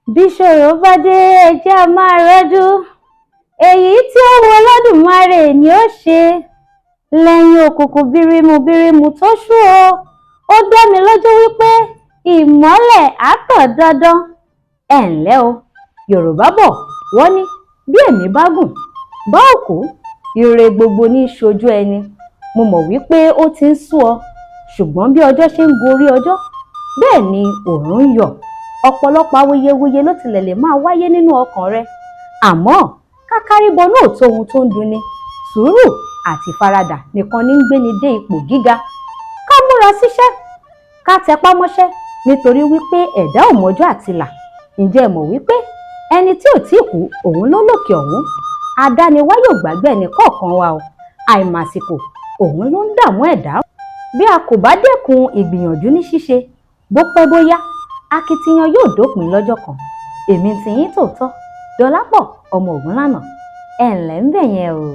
Bíṣòro bá dé, ẹ jẹ́ á máa rọ́jú. Èyí tí ó wu Olódùmarè ni ó ṣe. Lẹ́yìn òkùnkùn bírímù bírímù tó ṣú o, ó dá mi lójú wípé ìmọ́lẹ̀ á tàn dandan. Ẹ ǹlẹ́ o, Yorùbá bọ̀, wọ́n ní bí ẹ̀mí bá gùn, bá ò kú, ire gbogbo ní í ṣojú ẹni. Mo mọ̀ wípé ó ti ń sú ọ, ṣùgbọ́n bí ọjọ́ ṣe ń gorí ọjọ́, bẹ́ẹ̀ ni òòrùn ń yọ. Ọ̀pọ̀lọpọ̀ awuyewuye ló tilẹ̀ lè máa wáyé nínú ọkàn rẹ, àmọ́ kákáríbọnú ò tó ohun tó ń dunni. Sùúrù àti ìfaradà nìkan ní ń gbéni dé ipò gíga. Ká múra síṣẹ́, ká tẹpá mọ́ṣẹ́, nítorí wípé ẹ̀dá ò mọjọ́ àtilà. Ǹjẹ́ ẹ mọ̀ wípé ẹni tí ò tíì kú, òun ló lòkè ọ̀hún? Adániwáyé ò gbàgbé ẹnì kọ̀ọ̀kan wa o. Àìmàsìkò òun ló ń dààmú ẹ̀dá. Bí a kò bá dẹ́kun ìgbìyànjú ní ṣíṣe, bó pẹ́ bóyá, akitiyan yóò dópin lọ́jọ́ kan. Èmi ti yín tòótọ́, Dọlápọ̀ ọmọ Ògúnlànà. Ẹ ǹlẹ́ ń bẹ̀ yẹn o.